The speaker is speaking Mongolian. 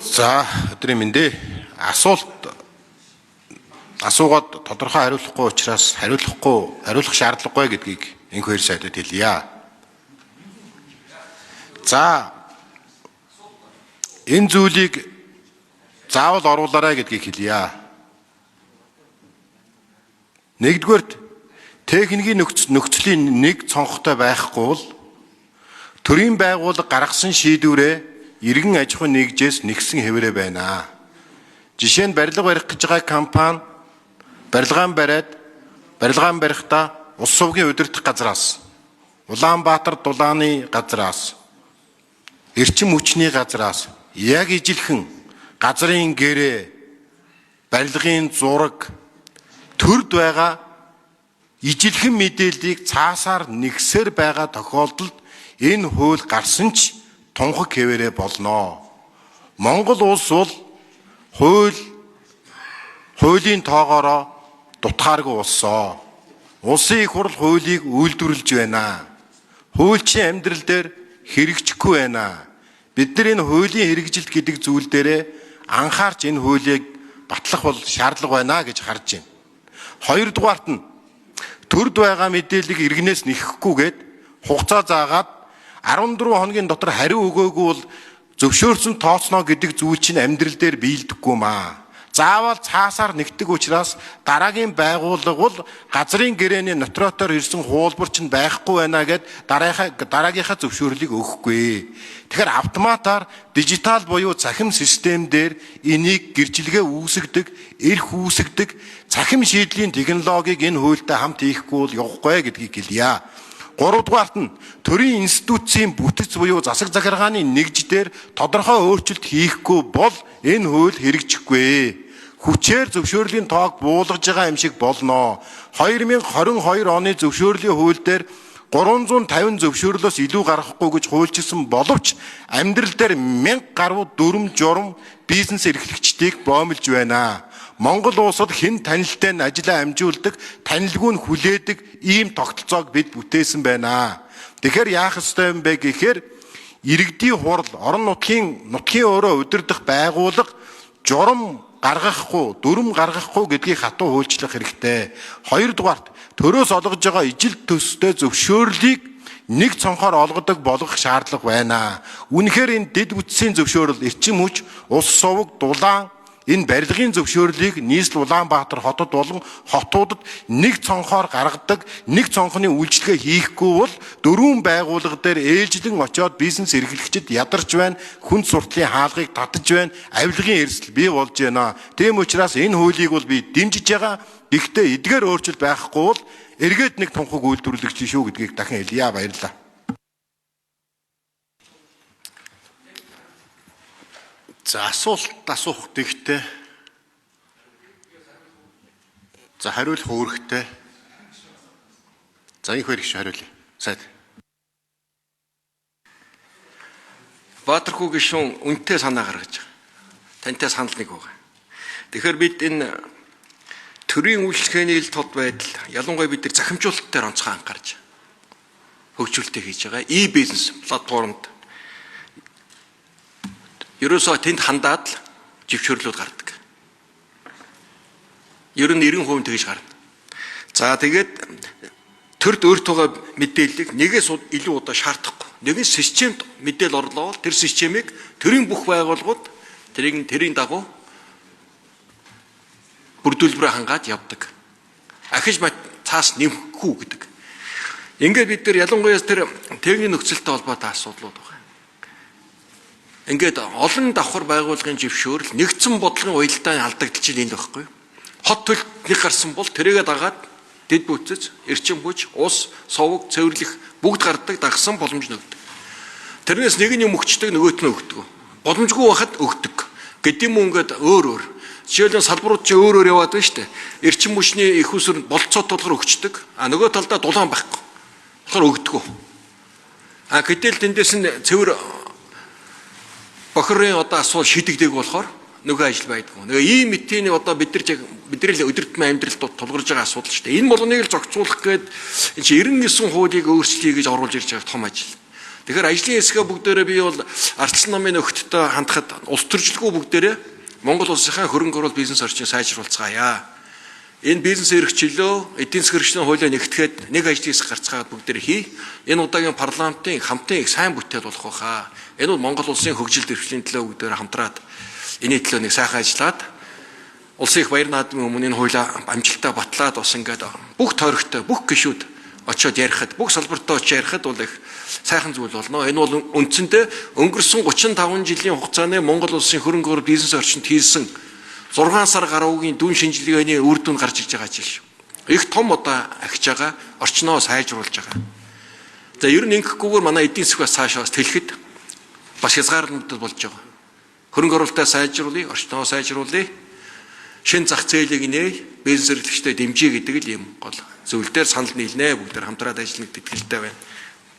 За, өдрийн мэнд. Асуулт асуугаад тодорхой хариулахгүй учраас хариулах шаардлагагүй гэдгийг энэхүү хоёр сайдад хэлье. За, энэ зүйлийг заавал оруулаарай гэдгийг хэлье. Нэгдүгээрт, техникийн нөхцөлийн нэг цонхтой байхгүй бол төрийн байгууллага гаргасан шийдвэрээ иргэн аж ахуйн нэгжээс нэгсэн хэвээрээ байна. Жишээ нь барилга барих гэж байгаа компани барилгаан бариад барилгаан барихтаа улс сувгийн удирдах газраас, Улаанбаатар дулааны газраас, эрчим хүчний газраас яг ижилхэн газрын гэрээ, барилгын зураг, төрд байгаа ижилхэн мэдээллийг цаасаар нэгсээр байгаа тохиолдолд энэ хууль гарсан ч тунхаг хэвээрээ болно. Монгол улс бол хуулийн тоогоороо дутхааргүй улсоо. Улсын их хурл хуулийг үйлдвэрлэж байна. Хуульчин амьдрал дээр хэрэгжихгүй байна. Бид нар энэ хуулийн хэрэгжилт гэдэг зүйл дээрээ анхаарч энэ хуулийг батлах бол шаардлага байна гэж харж байна. Хоёрдугаарт нь төрд байгаа мэдээллийг иргэнээс нэхэхгүйгээд хугацаа заагаад 14 хоногийн дотор хариу өгөөгүй бол зөвшөөрсөн тооцноо гэдэг зүйл чинь амьдрал дээр биелдэггүй маа. Заавал цаасаар нэгтгэх учраас дараагийн байгууллага бол газрын гэрээний нотариатоор ирсэн хуулбар чинь байхгүй байна гэд дараагийнхаа зөвшөөрлийг өгөхгүй. Тэгэхээр автоматар дижитал буюу цахим систем дээр энийг гэрчлэгээ үүсгдэг, эрх үүсгдэг цахим шийдлийн технологиг энэ хуультай хамт хийхгүй бол явахгүй гэдгийг хэлье. Гуравдугаарт нь төрийн институцийн бүтэц буюу засаг захиргааны нэгж дээр тодорхой өөрчлөлт хийхгүй бол энэ хууль хэрэгжихгүй. Хүчээр зөвшөөрлийн тоог буулгаж байгаа юм шиг болно. 2022 оны зөвшөөрлийн хууль дээр 350 зөвшөөрлөөс илүү гаргахгүй гэж хуульчилсан боловч амьдрал дээр 1000 гаруй дүрм журам бизнес эрхлэгчдийг боомлж байна. Монгол улсад хэн танилтай нь ажлаа амжуулдаг, танилгүй нь хүлээдэг ийм тогтолцоог бид бүтээсэн байна. Тэгэхээр яах ёстой юм бэ гэхээр иргэдийн хурал, орон нутгийн өөрөө удирдах байгууллага журам гаргахгүй, дүрм гаргахгүй гэдгийг хатуу хуульчлах хэрэгтэй. Хоёрдугаарт, төрөөс олгож байгаа ижил төстэй зөвшөөрлийг нэг цонхоор олгодог болгох шаардлага байна. Үнэхээр энэ дэд бүтцийн зөвшөөрөл, эрчим хүч, улс суваг, дулаан энэ барилгын зөвшөөрлийг нийслэл Улаанбаатар хотод болон хотуудад нэг цонхоор гаргадаг, нэг цонхны үйлчилгээ хийхгүй бол дөрвөн байгууллага дээр ээлжлэн очиод бизнес эрхлэгчид ядарч байна, хүнд суртлын хаалгыг татаж байна, авилгын эрсдэл бий болж байна. Тийм учраас энэ хуулийг бол би дэмжиж байгаа. Гэхдээ эдгээр өөрчлөлт байхгүй бол эргээд нэг тунхаг үйлдвэрлэгч шүү гэдгийг дахин хэлье. Баярлалаа. За, асуулт асуух дэхтэй. За, хариулах үүрэгтэй. За, энэ хоёр гишүүн хариулъя. Сайд. Баатархуу гишүүн үнэтэй санаа гаргаж байгаа. Тантай санал нэг байгаа. Тэгэхээр бид энэ төрийн үйлчлэгээний ил тод байдал ялангуяа бид нар захимжуулалт дээр онцгой анхаарч хөгжүүлэлтээ хийж байгаа. E-бизнес платформд ерөөсөө тэнд хандаад л зөвшөөрлүүд гардаг. Ер нь 90% тэгж гарна. За, тэгээд төрд өөртөөгөө мэдээллийг нэгээс илүү удаа шаардахгүй. Нэгэн системд мэдээлэл орлоо бол тэр системийг төрийн бүх байгууллагууд тэрийн дагуу бүрдүүлбэрээ хангаад явдаг. Ахиж цаас нэмэхгүй гэдэг. Ингээд бид нар ялангуяа тэр техникийн нөхцөлтэй холбоотой асуудлууд байна. Ингээд олон давхар байгууллагын зөвшөөрөл нэгдсэн бодлогын уялдаа алдагдalch ийн л байхгүй. Хот төлд нэг гарсан бол тэрийгэ дагаад дэд бүтц, эрчим хүч, ус, сувг, цэвэрлэх бүгд гардаг, дагсан боломж нөгдөг. Тэрнээс нэг нь юм өгчдөг, нөгөөт нь өгдөг. Боломжгүй байхад өгдөг. Гэдэм юм ингээд өөр өөр. Жишээлбэл салбарууд чи өөр өөр яваад байна шүү дээ. Эрчим хүчний их усүр болцоо толгор өгчдөг. А нөгөө талдаа дулаан байхгүй. Тэгэхээр өгдөг. А гэтэл тэндээс нь цэвэр бохирын одоо асуул шийдэгдэг болохоор нөгөө ажил байдгүй. Нөгөө ийм мэтийн одоо бид нар бидний л өдөр тутмын амьдралд тулгарч байгаа асуудал шүү дээ. Энэ болгоныг л зохицуулах гээд энэ чинь 99 хуулийг өөрчлөе гэж оруулж ирж байгаа том ажил. Тэгэхээр ажлын хэсгээ бүгдээрээ би бол ардчилсан намын нөхдөдөө хандахад улс төрчлөлгүй бүгдээрээ Монгол улсынхаа хөрөнгө оруулалт бизнес орчин сайжруулцгаая. Энэ бизнес эрхчлөө, эдийн засгийн хэрэгслийн хуулиа нэгтгэхэд нэг ажлын хэсэг гарцгаагаад бүгдээрээ хий. Энэ удаагийн парламентын хамтын их сайн бүтээл болох байхаа. Энэ бол Монгол улсын хөгжил дэвшлийн төлөө бүгдээрээ хамтраад энэний төлөө нэг сайхан ажиллаад улсын их баяр наадмын өмнө энэ хуулиа амжилттай батлаад бас ингээд бүх тойрогтой бүх гишүүд очиод ярихад бүх салбартаа очиж ярихад бол их сайхан зүйл болно. Энэ бол үндсэндээ өнгөрсөн 35 жилийн хугацааны Монгол улсын хөрөнгө оруулалт бизнес орчинд хийсэн 6 сар гаруйгийн дүн шинжилгээний үр дүн гарч иж байгаа ажил шүү. Их том одоо ахиж байгаа, орчноо сайжруулж байгаа. За ер нь ингэхгүйгээр манай эдийн засаг бас цаашаа бас тэлэхэд бас хязгаарлалт болж байгаа. Хөрөнгө оруулалтаа сайжруулъя, орчноо сайжруулъя. Шинэ зах зээлийг нээе, бизнес эрхлэгчдэд дэмжиж гэдэг л юм гол зүйл дээр санал нийлнэ. Бүгд хамтраад ажиллана гэдэгт итгэлтэй байна.